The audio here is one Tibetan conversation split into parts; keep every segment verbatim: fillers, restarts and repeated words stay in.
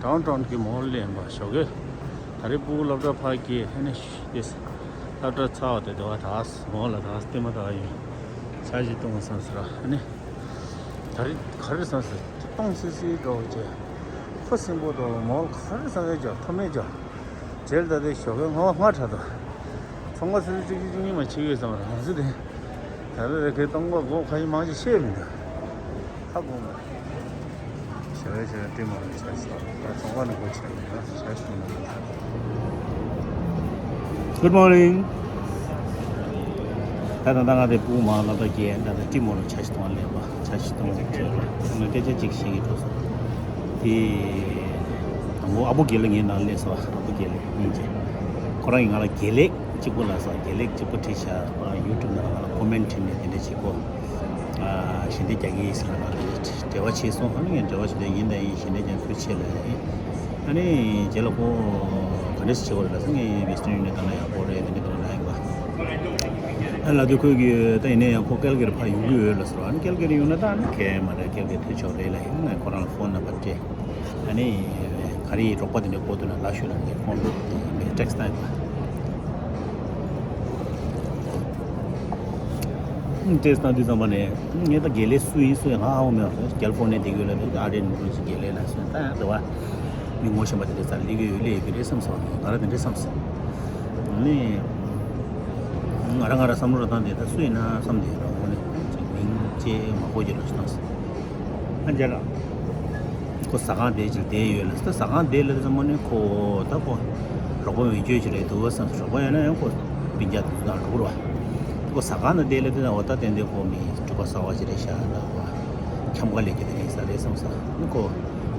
ཌའུན་ཊའུན་གྱི་མོལ་ལ་ཡིན་པ་ཞོགས་ཀས། ད་རེས་སྤུ་གུ་སློབ་གྲྭ་ཕར་སྐྱེལ་ཨ་ནི་ཤི་ཏེ། སློབ་གྲྭ་ཚར་བ་དེ་དེ་བ་ད་མོལ་ལ་ད་ལྟད་མོ་ལྟ་བ་ཡིན། ཇ་ཞིག་བཏུང་བསམ་ཟེར་ཨ་ནི། ད་རེས་ག་རེ་བསམ་ཟེར་སྟོང་སིལ་སིལ་འགྲོ་བྱས། ཁོ་སིང་པོ་དང་མོལ་ག་རེ་བསམ་ཡོད་ཀྱང་ཐོབ་མེད་ཀྱང་། རྗེས་ལ་ད་ལྟའི་ཞོགས་ཀས་ང་ང་དྲག་འདུག་ཚོང་ཁང་སུ་སུ་གཅིག་གཅིག་གཉིས་མ་ཕྱི་གི་བསམ་པ་རང་སུ་དེ། ད་ལྟ་རེ་ཁའི་སྟོང་པ་སྒོ་ཁ་ཡི་མང་ཆེ་ཤེས་མི་འདུག་ཧ་གོ་མ། ཞེ་བའི་ཞེ་བའི་ཏྲི་མོ་ནི་ཆ་ཞིག་ད་ཚོང་པ་ནི་སྒོ་ཕྱེ་མི་འདུག་ཆ་ཞིག་མི་འདུག Good morning. ད་ད་ད་ང་དེ་སྤུ་གུ་མང་ལ་ད་རྒྱལ་ད་ད་ཏྲི་མོ་ལ་ཆ་ཞིག་གཏོང་ལེན་པ་ཆ་ཞིག་གཏོང་ལེན་ཁྲེལ་ལ་ང་སྐད་ཆ་གཅིག་བཤད་ཀྱི་འགྲོ་སོང་། དེ་དང་པོ་ཨ་བུ་དགེ་ལེགས་ངའི་ནང་སླེབས་སོང་། ཨ་བུ་དགེ་ལེགས་སྙིང་རྗེ། ཁོ་རང་གིས་ང་ལ་དགེ་ལེགས་གཅིག་པོ་ལ་སོང་། དགེ་ལེགས་གཅིག་པོ་བྲིས་ཤག་ཁོ་རང་ཡུ་ཊུབ་ནང་ང་ལ་ཀོ་མེན་ཊི་བྲིས་ནས་དེ་འདྲ་བྱེད་གོ་ཞལ་འདེབས་རྒྱག་གི་ཡིན་ཟེར་ལ་ང་ལ་འབྲེལ་བ་བྱས་སོང་། ཨ་ནི་ངས་འབྲེལ་བ་བྱས་ཏེ་ཡིན་དང་ཡིན་ཞལ་འདེབས་ཀྱང་ཐུགས་ཆེ་ལ་ཡིན། ཨ་ནི་རྗེས་ལ་ཁོ་ག་འདྲས་བྱེད་དགོས་རེད་ལ་ཟེར། ངས་Western Union བཏང་ན་ཡག་པོ་རེད་དེ་འདྲ་བཏང་ན་ཡག་པ། ཨ་ལ་དུས་ཁོས་ཀྱི་ད་ཡིན་ན་ཡང་ཁོ་ཀལ་གེར་ཕར་ཡོང་གི་ཡོད་ལ་ཟེར་བ། ཨ་ནི་ཀལ་གེར་ཡོང་ན་ད་ཨ་ནི་གལ་མ་རེད། ཀལ་གེར་ཐུག་ཆོག་རེད་ལ་ཡིན། ང་ཁོ་རང་ལ་ཕོན་ནམ་བར་སྤྲད། ཨ་ནི་ག་རེ་ཡི་རོགས་པ་དེ་འདྲ་དགོས་འདུག་ན་ལབ་ཤོད་ལ་ངས་ཁོང་ལ་ཊེག་སི་བཏང་ཡོད་པ། ཊེག་སི་བཏང་དུས་ཙམ་པ་ནས་ངས་ད་དགེ་ལེགས་སུ་ཡིན་སུ་ཡིན་ཧ་ཧ་གོ་མེད་པ། ཀལ་ལི་ཕོར་ནི་ཡ་དེ་གོ་ལ་ཨ་རེ་ནི་ཀུ་ཅི་དགེ་ལེགས་ལ་སུ་ཡིན་ད་ཡང་དེ་བ་མི་ངོ་ཤེས་པ་དེ་འདྲ་རྩར་སླེབས་ཀྱི་ཡོད་སླེབས་ཡོད་ཀྱི་རེད་བསམ་སོང་། ང་རང་དེ་འདྲ་བསམ་སོང་། ནི་ང་རང་ང་རང་བསམ་བློ་ར་བཏང་དེ་ད་སུ་ཡིན་ན་བསམ་དེ་ར་ཁོ་ནི་ཅིག་མིང་ཅེས་མ་གོ་རྒྱུ་ར་ཞིག་བཏང་སོང་། ཨ་ཅེ་ལགས། ཁོ་ཟ་ཁང་དེ་ཅིག་བསྡད་ཡོད་ལ་ཟེར། ཟ་ཁང་དེ་ལ་ཙམ་མ་ནི་ཁོ་ད་ཁོ་རོགས་པ་མི་སྤྱོད་ཅིག་རེད་འདུག་བསམ། རོགས་པ་ཡོད་ན་ཡང་ཁོ་སྤུན་ཀྱག་དེ་ཚོ་དང་འགྲོ་གི་རེད་བ། ཁོ་ཟ་ཁང་ན་བསྡད་ལ་དེ་ན་འོ་ད་ཏན་ཏན་ཁོ་མི་སྤྲུལ་པ་གསར་བ་ཅིག་རེད་ཤག་ད་ཁོ་འཁྱམ་ག་ལས་ཀྱི་དེ་རེད་ས་རེད་བསམ་ས། ནི་ཁོ་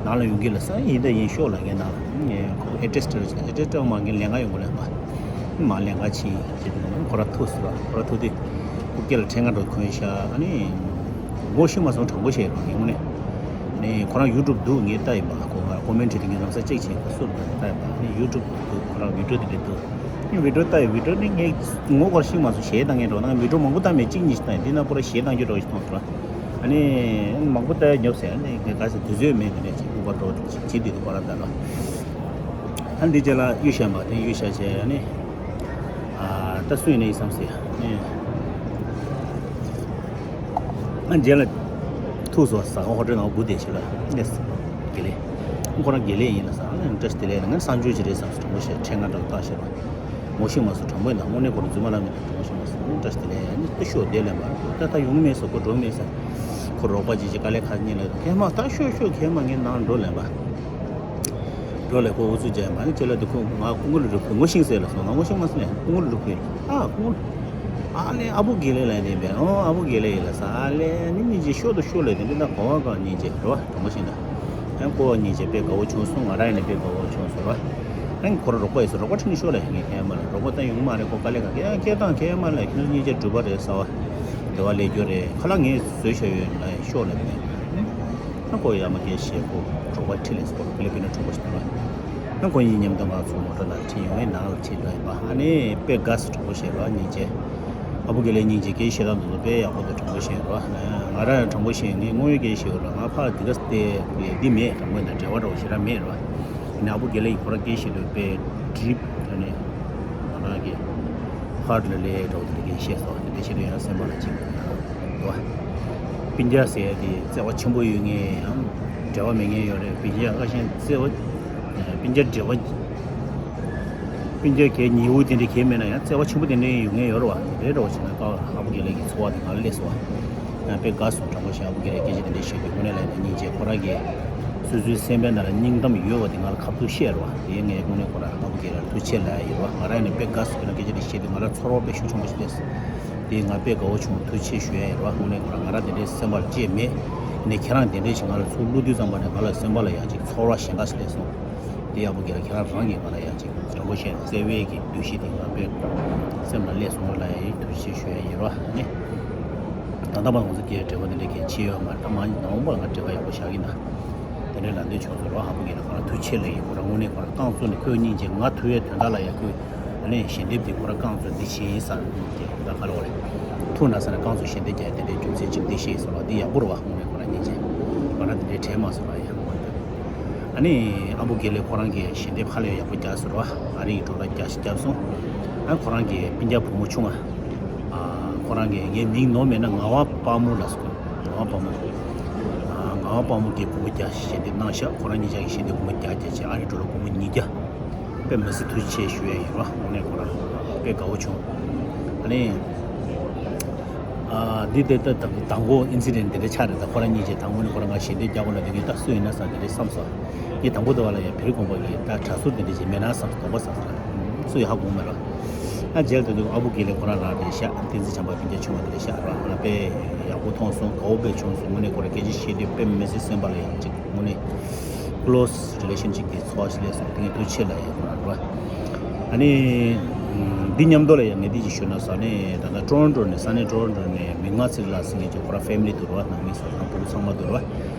ནང་ལ་ཡོང་གི་ལ་ས་ཡིན་ད་ཡིན་ཤོག་ལ་ངས་ནང་ལ་ངས་ཁོ་ཨེ་ཌི་རེ་སི་སྤྲད་རོགས་བྱས། ཨེ་ཌི་རེ་སི་སྤྲད་མ་ངས་ལེན་ག་ཡོང་གི་ལ་ཡིན་པ། མ་ལེན་ག་ཕྱིན་ཅེས་དེ་ཁོ་ར་ཐུག་ཟེར་བ། ཁོ་ར་ཐུག་དུས་སྐུ་སྐེ་ལ་ཕྲེང་ང་འགྲོ་གོན་ཤག་ཨ་ནི། ངོ་ཤེས་མ་སོང་། དྲང་པོ་བཤད་རོགས་ངས་དངོས་གནས། ནས་ཁོ་རང་ཡུ་ཊུབ་འདུག་ངས་ལྟ་ཡིན་པ། ཁོ་ང་ཀོ་མེན་ཊི་དེ་ངས་ལམ་སང་ཅེག་བྱས་ཁོ་སུ་རེད་ལྟ་ཡིན་པ། ནས་ཡུ་ཊུབ་འདུག་ཁོ་རང་བི་ཌི་ཡོ་དེ་འདྲ་འདུག་ངས་བི་ཌི་ཡོ་ལྟ་ཡིན། བི་ཌི་ཡོ་ནི་ངས་ངོ་སྐོར་ཤེས་མ་སོང་། གཞས་བཏང་མཁན་འགྲོ་ན་ངས་བི་ཌི་ཡོ་མང་པོ་བཏང་མེད། གཅིག་གཉིས་ཤིག་བཏང་ཡིན། འདི་ན་པོ་ར་གཞས་བཏང་རྒྱུ་འགྲོ་ཞིག་མཐོང་སོང་། ཨ་ནི་མང་པོ་ལྟ་ཡ་ཉོབ་ཟེར། ཨ་ནི་ངས་ག་ཟེར་དུས་ཚོད་མེད། དེ་འདྲ་ཅིག་སྐུ་པར་འགྲོ་ཅིག་བྱེད་དུས་དུས་ཁོ་རང་ལྟ་ལ། ཨ་འདི་རྗེས་ལ་གཡུ་ཤ་མ་དེ་གཡུ་ཤ་བྱས་ཨ་ནི། ཨ་ད་སུ་ཡིན་ནའི་བསམ་སྲིད་ནི། ཨ་རྗེས་ལ་ཐུག་སོང་། ཟ་ཁང་ཧོ་ཊེལ་ནང་སྒུག་བསྡད་ཤག་ལ་ནི། དགེ་ལེགས། ཁོ་རང་དགེ་ལེགས་ཡིན་ལ་ཟེར། ཨ་ནི་བཀྲ་ཤིས་བདེ་ལེགས་ལ་ངས་གསང་སྤྱོད་ཅིག་རེད་བསམ་སོང་། དྲང་པོ་བཤད། ཕྲེང་ང་འགྲོ་བཏང་ཤག་ལ། ངོ་ཤེས་མ་སོང་། དྲང་པོ་ཡིན་ད། དངོས་གནས་ཁོ་རང་རྫུན་མ་ལབ་མི་འདུག་དྲང་པོ་བཤད་མ་སོང་། ཨ་ནི་བཀྲ་ཤིས་བདེ་ལེགས། ཨ་ནི་ད་ཤོག་བསྡད་ལེན་པ། ད་ད་ཡོང་མེད་སོང་། ཁོ་འགྲོ་མེད་ཟེར། ཁོ་རོགས་པ་ཅིག་ཅིག་དཀའ་ལས་ཁག་གཉིས་ལ་ཁྱེད་མ་ད་ཤོག་ཤོག་ཁྱེད་མ་ངས་ནང་འགྲོ་ལེན་པ། འགྲོ་ལས་ཁོ་ཨུ་ཚུགས་རྒྱག་མ་ནི་ཅེ་ལ་དུ་ཁོ་ང་སྐུ་ངོ་ལ་རུ་ཁོ་ངོ་ཤེས་ཟེར་ལ་སོང་ན། ངོ་ཤེས་མ་སོང་ཡ། སྐུ་ངོ་ལ་རུ་ཁོ་ཡིན། ཨ་སྐུ་ངོ་ཨ་ལེ་ཨ་བུ་དགེ་ལེགས་ལ་ཡིན་པས། ཨོ་ཨ་བུ་དགེ་ལེགས་ཡིན་ལ་ས་ཨ་ལེ་ནི་སྙིང་རྗེ་ཤོར་དུ་ཤོར་ལ་དེ་འདྲ་ན་གོ་བ་ག་སྙིང་རྗེ་རོ་དྲང་པོ་ཤེས་ན། ཨ་ཁོ་སྙིང་རྗེ་དཔེ་དགའ་བོ་བྱུང་སོང་། ང་རང་ཡིན་ན་དཔེ་དགའ་བོ་བྱུང་སོང་རོ། ཨ་ཁོ་ར་རོགས་པ་ཡིན་སོང་། རོགས་པ་ཁྲིད་ནས་ཤོར་ལ་ངས་ཁས་མ་ལ། རོགས་པ་ད་ཡོང་མ་རེད། ཁོ་དཀའ་ལས་ཁག་གི་ཨ་ཁྱེད་དང་ཁྱེད་མ་ལ་ཁྱེད་སྙིང་རྗེ་སྒྲུབ་པ་རེད་ཟེར་བ། དེ་བ་ལས་རྒྱུ་རེད། ཁ་ལག་ངས་བཟོས་བཞག་ཡོད་ལ་ཤོར་ལ་དེ། ཨ་ཁོ་ཡ་མ་སྐད་བཤད། ཁོ་གྲོགས་པོ་ཁྲིད་ལས་སོ། ཕི་ལི་པིན་ནི་གྲོགས་པོ་ཞིག་འདུག་ལ། ཨ་ཁོ་གཉིས་མཉམ་དུ་ང་ཚོ་མོ་ཊ་ནང་ཁྲིད་ཡོང་བའི་ནང་ལ་ཁྲིད་འགྲོ་ཡིན་པ། ཨ་ནི་དཔེ་དགའ་སོང་། དྲང་པོ་བཤད་རོགས་སྙིང་རྗེ། ཨ་བུ་དགེ་ལེགས་སྙིང་རྗེ་སྐད་བཤད་སྟངས་འདུག་དཔེ་ཡག་པོ་འདུག་དྲང་པོ་བཤད་རོགས། ང་རང་ཡང་དྲང་པོ་བཤད། ངས་དངོས་ཡོད་སྐད་བཤད་ཡོད་རོགས། ང་ཕར་དེ་ག་སྟེ་འདི་མེད། དྲང་པོ་ཡིན་ད་འབྲེལ་བ་འདྲ་བོ་ཞེ་དྲག་མེད་རོགས། ཨ་ནི་ཨ་བུ་དགེ་ལེགས་ཡིས་ཁོ་རང་སྐད་བཤད་དུས་དཔེ་འགྲིག་ཨ་ནི་ང་རང་གི་ཧར་ལ་ལས་འདྲ་བོ་དེ་འདྲ་སྐད་བཤད་སོང་། དེ་འདྲ་བཤད་དུས་ཡང་སེམས་པ་ལ་ཅིག་འདུག་བ། སྤུན་ཀྱག་ཟེར་ཡ་དེ་བརྩེ་བ་ཆེན་པོ་ཡོད་མཁན་ཡང་འབྲེལ་བ་མེད་མཁན་ཡོད་རེད། སྤུན་ཀྱག་ཁ་ཤས་བརྩེ་བ། སྤུན་ཀྱག་འབྲེལ་བ། སྤུན་ཀྱག་གི་ཉེ་བོ་དེ་འདྲ་གང་མེད་ན་ཡང་བརྩེ་བ་ཆེན་པོ་དེ་འདྲ་ཡོད་མཁན་ཡོད་རེད་བ། དེ་འདྲ་འདྲ་བོ་བྱས་ན་ཀ་ཨ་བུ་དགེ་ལེགས་ཀྱི་ཚོར་བ་དེ་ང་ལ་སླེབས་སོང་བ། ཡང་དཔེ་དགའ་སོང་། དྲང་པོ་བཤད། ཨ་བུ་དགེ་ལེགས་སྐད་ཆ་དེ་འདྲ་བཤད་དུས་དངོས་གནས་ལ་ཡིན་ན་སྙིང་རྗེ། ཁོ་རང་གིས་སོ་སོའི་སེམས་པའི་ནང་ལ་སྙིང་གཏམ་ཡོད་པ་དེ་ང་ལ་ཁ་ཐུག་བཤད་རེད་བ། དེ་ངས་དངོས་གནས་ཁོ་རང་ཨ་བུ་དགེ་ལེགས་ལ་ཐུགས་རྗེ་ཆེ་ལབ་ཡ་ཡོད་རེད་བ། ང་རང་ཡིན་ན་དཔེ་དགའ་སོང་། ཁོ་རང་སྐད་ཆ་དེ་བཤད་དུས་ང་ལ་ཚོར་བ་དཔེ་ཤུགས་ཆེན་པོ་ཞིག་སླེབས་སོང་། དེ་ང་དཔེ་དགའ་བོ་བྱུང་། ཐུགས་རྗེ་ཆེ་ཞུ་ཡ་ཡོད་རེད་བ། དངོས་གནས་ཁོ་རང་ང་རང་དེ་འདྲའི་སེམས་པ་ལ་ཅི་མེད། ཡིན་ནའི་ཁྱེད་རང་དེ་འདྲའི་ཞིག་ང་ལ་ཚུར་བླུགས་དུས་ཙམ་པ་ནས་ང་ལ་སེམས་པ་ལ་ཡ་ཅིག་ཚོར་བ་གཞན་དག་ཞིག་སླེབས་སོང་། དེ་ཡག་པོ་གྱིས་ལ་ཁྱེད་རང་རང་གིས་ང་ལ་ཡ་ཅིག་དྲང་པོ་བཤད་ན་བརྩེ་བའི་གི་འདུ་ཤེས་དེ་ང་དཔེ་སེམས་ལ་སླེབས་སོང་ལ་ཡ་ཡིན། ཐུགས་རྗེ་ཆེ་ཞུ་ཡ་ཡིན་རོ། ཨ་ནི་ད་ལྟ་བར་ང་ཚོ་གི་འབྲེལ་བ་དེ་འདྲ་གལ་ཆེ་ཡོད་མ་རེད། ད་མ་མ་འོངས་པར་ང་འབྲེལ་བ་ཡག་པོ་བཞག་གི་ན། དེ་འདྲའི་ལ་འདོད་ཆོག་ཚོ་རོ། ཧ་གོ་གི་ན་ཁོ་རང་ཐུགས་རྗེ་ཆེ་ལ་ཡིན། ཁོ་རང་དངོས་གནས་ཁོ་རང་རྐང་བཙུགས་ནས་ཁོའི་སྙིང་རྗེ་ང་ཐུག་ཡའི་དོན་དག་ལ་ཡ་ཁོས་ཨ་ནི་ཞལ་འདེབས་དེ་ཁོ་རང་རྐང་བཙུགས་འདི་བྱས་ཡིན་ས་རེད། ད་ག་ལ་བ་རེད། ཐུག་ན་ས་ནས་རྐང་བཙུགས་ཞལ་འདེབས་རྒྱག་དེ་འདྲའི་རྒྱུ་མཚན་ཅིག་འདི་ཤེས་སོང་བ། འདི་ཡག་པོ་རེད་བ། དངོས་གནས་ཁོ་རང་སྙིང་རྗེ། ང་རང་དེ་འདྲའི་དྲན་མ་སོང་བ་ཡ། ཨ་ནི་ཨ་བུ་དགེ་ལེགས་ཁོ་རང་གིས་ཞལ་འདེབས་ཧ་ལས་ཡག་པོ་རྒྱག་ཟེར་བ། ཨ་རི་ཡི་འགྲོ་ལ་རྒྱག་ཞིག་བརྒྱབ་སོང་། ཨ་ཁོ་རང་གི་སྤུན་ཀྱག་བུ་མོ་ཆུང་ང་། ཨ་ཁོ་རང་གི་ངའི་མིང་ནོར་མེད་ན་ངག་དབང་དཔལ་མོ་ལ་སོགས། ངག་དབང་དཔལ་མོ། ཨ་ངག་དབང་དཔལ་མོ་གིས་སྒོར་མོ་བརྒྱ་ཞལ་འདེབས་གནང་ཤག་ཁོ་རང་གཉིས་ཆ་གིས་ཞལ་འདེབས་སྒོར་མོ་བརྒྱ་བརྒྱ་བྱས། ཨ་རི་འགྲོ་ལ་སྒོར་མོ་ཉིས་བརྒྱ། དཔེ་མི་སྲིད་ཐུགས་རྗེ་ཆེ་ཞུ་ཡས་ཡིན་རོ། དངོས་གནས་ཁོ་རང་དཔེ་དགའ་བོ་བྱུང་། ཨ་ནི། ཨ་འདི་དེ་ལྟ་དང་དང་པོ་ཨིན་སི་ཌེན་ཊི་དེ་འདྲ་ཆགས་རེད། ད་ཁོ་རང་གཉིས་ཀྱིས་དང་པོ་ནས་ཁོ་རང་ང་ཞལ་འདེབས་རྒྱག་དགོས་ན་དེ་གི་ད་སུ་ཡིན་ན་བསམ་དེ་འདྲ་བསམ་སོང་། ངས་དང་པོ་དེ་བ་ལ་ཡ་བེ་རི་དགོན་པ་གི་ད་གྲྭ་ཟུར་དེ་འདྲ་ཅིག་མེད་ན་བསམ་སོང་། དགོངས་པ་བཟང་སོང་། སུ་ཡིན་ཧ་གོ་མེད་རོ། ཨ་རྗེས་ལ་དེ་དུས་ཨ་བུ་དགེ་ལེགས་ཁོ་རང་རང་རེད་ཤག་བསྟན་འཛིན་བྱམས་པ་སྤུན་ཀྱག་ཆུང་བ་དེ་རེད་ཤག་ར། ང་དཔེ་ཡག་པོ་མཐོང་སོང་། དགའ་བོ་དཔེ་བྱུང་སོང་། དངོས་གནས་ཁོ་རང་སྐད་ཆ་བཤད་དུས་དཔེ་མི་སྲིད་སེམས་པ་ལ་ཡང་ཅིག་དངོས་གནས་ཁོ་ལོ་སི་རི་ལེ་ཤན་ཤིབ་ཀྱི་ཚོར་བ་ཞིག་སླེབས་སོང་། དེ་ངས་ཐུགས་རྗེ་ཆེ་ལབ་ཡ་ཁོ་རང་རེད་བ། ཨ་ནི། འདི་མཉམ་དུ་ལ་ཡང་ངས་འདི་ཅིག་ཞུ་ན་ས་གནས་ད་ལྟ་ཊོ་རོན་ཊོ་ནས་ས་གནས་ཊོ་རོན་ཊོ་ནས་མིག་དམར་ཚེ་རིང་ལགས་ཟེར་མཁན་ཅིག་ཁོ་རང་ཕེ་མི་ལི་འདུག་ར་བ། ནང་མི་ཚོ་དང་ཕྲུ་གུ་ཚང་མ་འདུག་ར་བ།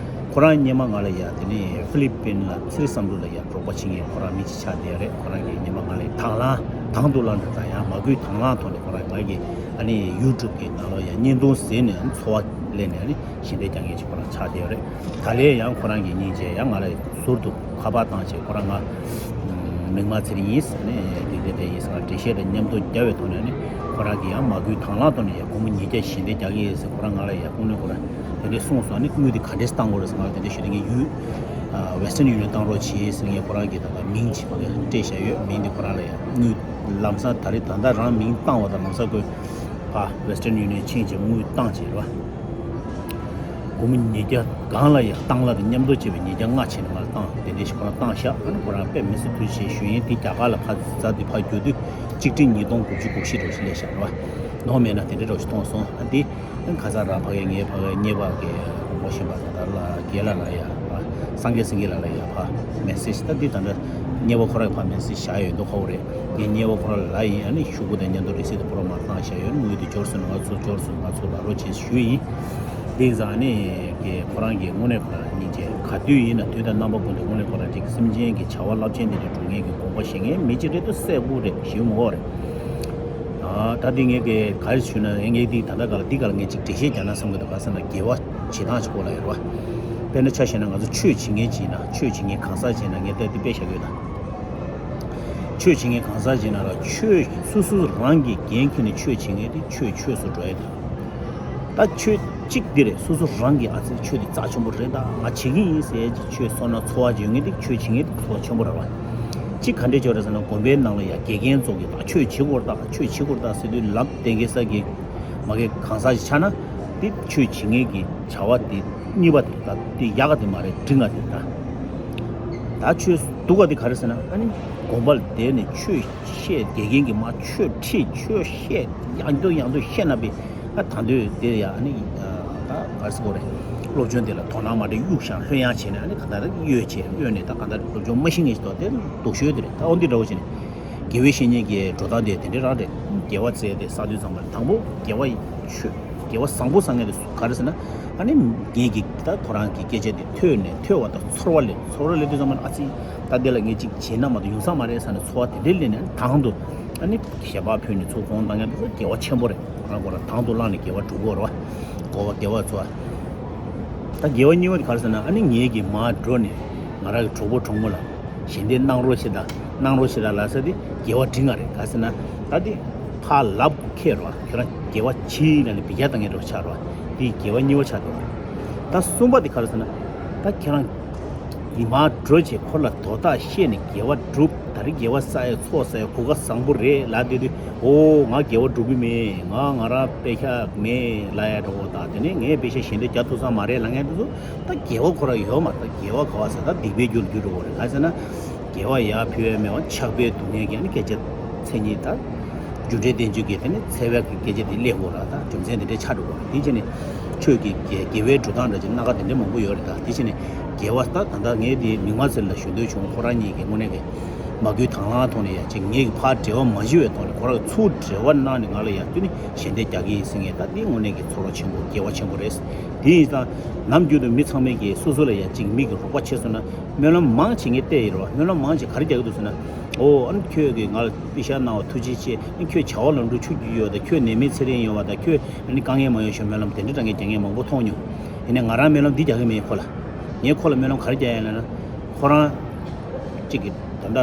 ཁོ་རང་སྔོན་མ་ང་ལ་ཡ་དེ་ནས་ཧྥི་ལི་པིན་ལ་ཚེ་རིང་བསམ་གྲུབ་ལ་ཡ་རོགས་པ་བྱེད་མཁན་ཁོ་རང་མི་གཅིག་ཆགས་བསྡད་ཡོད་རེད། ཁོ་རང་གིས་སྔོན་མ་ང་ལ་དང་བླངས་དང་དུ་བླངས་འདྲ་དང་ཡང་མ་བསྐུལ་དང་བླངས་ཐོག་ནས་ཁོ་རང་ང་གི་ཨ་ནི་ཡུ་ཊུབ་གི་ནང་ལ་ཡ་བརྙན་ཐུང་གཟིགས་ནས་ཚོར་བ་ལེན་ནས་ཨ་ནི་ཞལ་འདེབས་རྒྱག་མཁན་ཅིག་ཁོ་རང་ཆགས་བསྡད་ཡོད་རེད། ད་ལན་ཡང་ཁོ་རང་གིས་སྙིང་རྗེ་ཡང་ང་ལ་ཟུར་དུ་ཁ་པར་བཏང་བྱས་ཁོ་རང་ང་མིག་དམར་ཚེ་རིང་ཡིན་ཟེར་ནས་འདི་འདི་འདྲ་ཡིན་ཟེར་ང་འགྲེལ་བཤད་དང་མཉམ་དུ་རྒྱབ་པའི་ཐོག་ནས་ནི་ཁོ་རང་གིས་ཡང་མ་བསྐུལ་དང་བླངས་ཐོག་ནས་ཡང་སྒོར་མོ་ཉིས་བརྒྱ་ཞལ་འདེབས་རྒྱག་གི་ཡིན་ཟེར་ཁོ་རང་ང་ལ་ཡང་དངོས་གནས་ཁོ་རང་དེ་འདྲ་གསུངས་སོང་། ཨ་ནི་དངུལ་དེ་ག་འདྲས་བཏང་དགོས་རེད་ཟེར་ང་ལ་དེ་འདྲ་ཞུས་དུས་ངས་ཡུལ་Western Union བཏང་རོགས་བྱེད་ཟེར་ངས་ཁོ་རང་གི་ད་ལྟ་མིང་ཅིག་ཕ་གི་སྤྲད་བཞག་ཡོད། མིང་དེ་ཁོ་རང་ལ་ཡང་དངུལ་ལམ་སང་ད་རེས་ད་ལྟ་རང་མིང་བཏང་བ་དང་ལམ་སང་ཁོས་ཕ་Western Union ཕྱིན་བྱས་དངུལ་བཏང་བྱས་རེད་བ། སྒོར་མོ་ཉིས་བརྒྱ་སྒང་ལ་ཡང་བཏང་གླ་དང་མཉམ་དུ་བྱས་པའི་ཉིས་བརྒྱ་ལྔ་བྱས་ནས་ང་ལ་བཏང་། དེ་འདྲ་ཞིག་ཁོ་རང་བཏང་ཤག་ཨ་ནི་ཁོ་རང་དཔེ་མི་སྲིད་ཐུགས་རྗེ་ཆེ་ཞུ་ཡིན། དེ་རྒྱ་གར་ལ་ཕར་ཛ་དེ་ཕར་རྒྱུག་དུས་གཅིག་ཁྲི་ཉིས་སྟོང་དགུ་བཅུ་གོ་བཞི་འདྲ་ཞིག་སླེབས་ཤག་རེད་བ། ནོར་མེད་ན་དེ་འདྲ་འདྲ་ཞིག་མཐོང་སོང་། ཨ་འདི་ཁ་སང་རང་ཕ་གི་ངའི་ཕ་གི་གཉེར་པ་གི་དགོངས་པ་བཞེས་པ་ད་ལ་རྒན་ལགས་ལ་ཡ་ཕ་སངས་རྒྱས་སེང་གེ་ལགས་ལ་ཡ་ཕ་མེ་སེ་ཇི་ད་འདི་ད་ལྟ་གཉེར་པ་ཁོ་རང་གི་ཕ་མེ་སེ་ཇི་བཞག་ཡོད་འདུག་ཁ་བོ་རེད། ངའི་གཉེར་པ་ཁོ་རང་ལ་ཡིན། ཨ་ནི་ཤོག་གུ་དང་མཉམ་དུ་རི་སིབ་དང་ཁོ་རང་མར་བཏང་བཞག་ཡོད། དངུལ་དེ་འབྱོར་སོང་ན་ང་ཚོ་འབྱོར་སོང་ང་ཚོ་ལ་རོགས་བྱེད་ཞུས་ཡིན། དེ་ཙང་ཨ་ནི་གི་ཁོ་རང་གི་དངོས་གནས་ཁོ་རང་སྙིང་རྗེ། ག་དུས་ཡིན་ན་དུས་དང་རྣམ་པ་ཀུན་ཏུ་དངོས་གནས་ཁོ་རང་ཅིག་སེམས་ཅན་གྱི་བྱ་བ་རླབས་ཆེན་དེ་འདྲ་སྒྲུབ་མཁན་གྱི་དགོངས་པ་བཞེས་མཁན་མི་གཅིག་རེད་འདུག་སྲས་སྤུ་རེད། ཞིག་མ་འོ་རེད། ཨ་ད་འདི་ངས་གི་ག་རེ་ཞུས་ན་ངས་འདི་ད་ལྟ་ག་ལ་འདི་ག་ལ་ངས་ཅིག་འགྲེལ་བཤད་རྒྱག་ན་བསམ་གི་འདུག་ག་ཟེར་ན་དགེ་བ་བྱེད་སྟངས་ཅིག་སྐོར་ལ་ཡོད་རེད་བ། དཔེར་ན་ཆ་བཞག་ན་ང་ཚོ་ཆོས་བྱེད་མཁན་ཅིག་ཡིན་ན་ཆོས་བྱེད་མཁན་གང་ཟག་ཅིག་ཡིན་ན་ངས་ལྟ་འདི་དཔེ་བཞག་གི་ཡོད་ད། ཆོས་བྱེད་མཁན་གང་ཟག་ཅིག་ཡིན་ན་ར་ཆོས་སོ་སོ་རང་གིས་འགན་འཁྱེར་ནས་ཆོས་བྱེད་མཁན་དེ་ཆོས་ཆོས་སུ་འགྲོ་ཡ་དེ། ད་ཆོས་གཅིག་འདི་རེད། སོ་སོ་རང་གིས་ཨ་ཙི་ཆོས་འདི་རྩ་ཆེན་པོ་རེད་ད་ང་བྱེད་ཀྱི་ཡིན་ཟེར་གྱི་ཆོས་སོ་ན་ཚོར་བ་ཅིག་ཡོད་མཁན་དེ་ཆོས་བྱེད་མཁན་དེ་ཚོར་བ་ཆེན་པོ་རེད་བ། གཅིག་ག་འདྲས་ཆོས་རེད་ཟེར་ན་དགོན་པའི་ནང་ལ་ཡ་དགེ་རྒན་ཚོ་གིས་ད་ཆོས་བྱེད་དགོས་རེད་ད་ཆོས་བྱེད་དགོས་རེད་ད་ཟེར་དུས་ལབ་བསྡད་མཁན་ས་གི་མ་གི་གང་ཟག་ཅིག་ཆགས་ན་དེ་ཆོས་བྱེད་མཁན་གྱི་བྱ་བ་དེ་གཉིས་པ་དེ་ད་དེ་ཡག་ག་དེ་མ་རེད། འགྲིག་ག་དེ་ད། ད་ཆོས་སྡུག་ག་དེ་ག་རེ་ཟེར་ན་ཨ་ནི་དགོན་པ་ལ་བསྡད་ནས་ཆོས་བཤད་དགེ་རྒན་གྱིས་མར་ཆོས་ཁྲིད་ཆོས་བཤད་ཡང་དུ་ཡང་དུ་བཤད་ན་པའི་ཨ་ད་འདོད་དེ་ཡ་ཨ་ནི་ད་ག་རེ་ཟེར་དགོས་རེད། སློབ་སྦྱོང་དེ་ལ་དོ་སྣང་མ་སྤྲད་གཡུག་བཞག་ལྷོད་ཡངས་བྱས་ནས་ཨ་ནི་ག་ད་གཡོལ་བྱས་གཡོལ་ནས་ད་ག་ད་སློབ་སྦྱོང་མ་ཤེས་མཁན་ཞིག་འདུག་དེ་སྡུག་ཤོས་དེ་རེད། ད་འོ་འདི་འདྲ་བོ་བྱས་ནས་དགེ་བའི་བཤེས་གཉེན་གྱི་འགྲོ་སྟངས་དེ་དེ་འདྲས་རང་རེད། དགེ་བ་བཙལ་ཏེ་བསགས་དུས་ཙམ་པ་ལ་དང་པོ་དགེ་བ་ཆོས། དགེ་བ་བཟང་པོ་བསགས་མཁན་དེ་ག་རེ་ཟེར་ན། ཨ་ནི་ངེད་ཀྱིས་ད་ཁོ་རང་གི་སྐད་ཆ་དེ་ཐོས་ནས་ཐོས་པ་དང་ཚོར་བ་ལེན། ཚོར་བ་ལེན་དུས་ཙམ་པ་ཨ་ཙི་ད་འདི་ལ་ངས་ཅིག་བྱས་ན་མ་གཏོགས་ཡོང་ས་མ་རེད་ཟེར་ནས་ཚོར་བ་དེ་འདྲས་ལེན་ནས་ཨ་ནི་དང་དུ་ཨ་ནི་ཞལ་པར་ཕུལ་ནས་ཚུར་དགོངས་བཏང་མཁན་དེ་ཚོ་དགེ་བ་ཆེན་པོ་རེད། ཁོ་རང་ཁོ་རང་དང་དུ་བླངས་ནས་དགེ་བ་སྒྲུབ་དགོས་རེད་བ། དགེ་བ་དགེ་བ་ཚོ། ད་དགེ་བ་གཉིས་པ་དེ་ག་རེ་ཟེར་ན་ཨ་ནི་ངེད་ཀྱིས་མར་འགྲོ་ནས་ང་རང་གི་གྲོགས་པོ་གྲོགས་མོ་ལ། ཞལ་འདེབས་གནང་རོགས་བྱེད་དང་གནང་རོགས་བྱེད་དང་ལབ་ས་དེ་དགེ་བ་འབྲིང་ང་རེད། ག་ཟེར་ན་ད་དེ་ཕར་ལབ་ཁེལ་རོགས། ཁྱོད་རང་དགེ་བ་ཕྱིའི་ནང་ནས་འབུད་རྒྱག་བཏང་མཁན་རོགས་ཆགས་རོགས། དེ་དགེ་བ་གཉིས་པ་ཆགས་འདུག་ད་གསུམ་པ་དེ་ག་རེ་ཟེར་ན་ད་ཁྱེད་རང་ཉི་མ་འགྲོ་བྱས་ཁོ་ལ་དོ་བདག་བཤད་ནས་དགེ་བ་སྒྲུབ། ད་རེས་དགེ་བ་བསགས་ཡ་ཚོགས་བསགས་ཡ་གོ་སྐབས་བཟང་པོ་རེད་ལབ་བསྡད་དུས་ཨོ་ང་དགེ་བ་སྒྲུབ་ཀྱི་མེད། ང་ང་རང་དཔེ་ཤག་མེད་ལབ་ཡ་འདྲ་བོ་དང་དེ་ནས་ངས་དཔེ་ཤག་ཞལ་འདེབས་རྒྱག་ཐུབ་ས་མ་རེད་ལབ་མཁན་དེ་ཚོ། ད་དགེ་བ་ཁོ་རང་ཡོད་མ་རེད། ད་དགེ་བ་ག་བ་ཟེར་ད་སྡིག་པའི་རྒྱུར་འགྱུར་འགྲོ་བ་རེད། ག་ཟེར་ན། དགེ་བ་ཡར་ཕུལ་ཡ་མེད་པ་ཆགས་པའི་སྡུག་བསྔལ་གྱི་ཨ་ནི་སྐད་ཆ་མཚན་ཉིད་ད། རྒྱུ་འབྲས་བསྟན་བཅོས་ཀྱི་དེ་ནི་འཚེ་བའི་སྐད་ཆ་དེ་སླེབས་དགོས་ར་ད་རྒྱུ་མཚན་དེ་འདྲའི་ཆགས་འགྲོ་བ་རེད། དེ་བྱས་ནས་ཆོས་ཀྱི་དགེ་དགེ་བའི་འགྲོ་སྟངས་འདྲ་ཅིག་སྣ་ཁ་དེ་འདྲ་མང་པོ་ཡོད་རེད། ད་དེ་བྱས་ནས་དགེ་བ་ད་ད་ལྟ་ངས་དེ་མིག་དམར་ཚེ་རིང་ལ་ཞུ་འདོད་བྱུང་། ཁོ་རང་གཉིས་ཀྱི་དངོས་གནས་ཀྱི་མ་བསྐུལ་དང་བླངས་ཐོག་ནས་ཡ་ཅིག་ངས་ཀྱི་ཕར་འབྲེལ་བ་མ་ཞུ་བའི་ཐོག་ནས་ཁོ་རང་གི་ཚུར་འབྲེལ་བ་གནང་ནས་ང་ལ་ཡ་བསྟུན་ནས་ཞལ་འདེབས་རྒྱག་གི་ཡིན་ཟེར་མཁན་ད་དེ་དངོས་གནས་ཀྱི་ཚོར་བ་ཆེན་པོ་དགེ་བ་ཆེན་པོ་རེད། དེ་ཡིན་ཙང་ནམ་རྒྱུན་དུ་མི་ཚང་མས་ཀྱི་སོ་སོ་ལ་ཡ་ཅིག་མིག་གི་རོགས་པ་བྱས་སོང་ན། སྨོན་ལམ་མང་ཆེ་ངས་བལྟས་ཡིན་རོ། སྨོན་ལམ་མང་ཆེ་ག་རེ་རྒྱག་གི་འདུག་ཟེར་ན། ཨོ་ཨ་ནི་ཁྱོད་ཀྱིས་ང་ལ་པེ་ཤག་གནང་བ་ཐུགས་རྗེ་ཆེ། ཨ་ནི་ཁྱོད་བྱ་བ་ལམ་འགྲོ་ཆུ་རྒྱུས་ཡོད་དང་ཁྱོད་ནད་མེད་ཚེ་རིང་ཡོང་བ་དང་ཁྱོད་ཨ་ནི་དཀའ་ངལ་མ་ཡོང་ཞེས་སྨོན་ལམ་དེ་འདྲ་འདྲ་ངས་རྒྱག་མཁན་མང་པོ་མཐོང་མྱོང་། ཡིན་ནའི་ང་རང་སྨོན་ལམ་འདི་རྒྱག་གི་མེད་ཁོ་ལ། ངས་ཁོ་ལ་སྨོན་ལམ་ག་རེ་རྒྱག་ཡིན་ལབ་ན། ཁོ་རང་གཅིག་གིས་ད་ལྟ་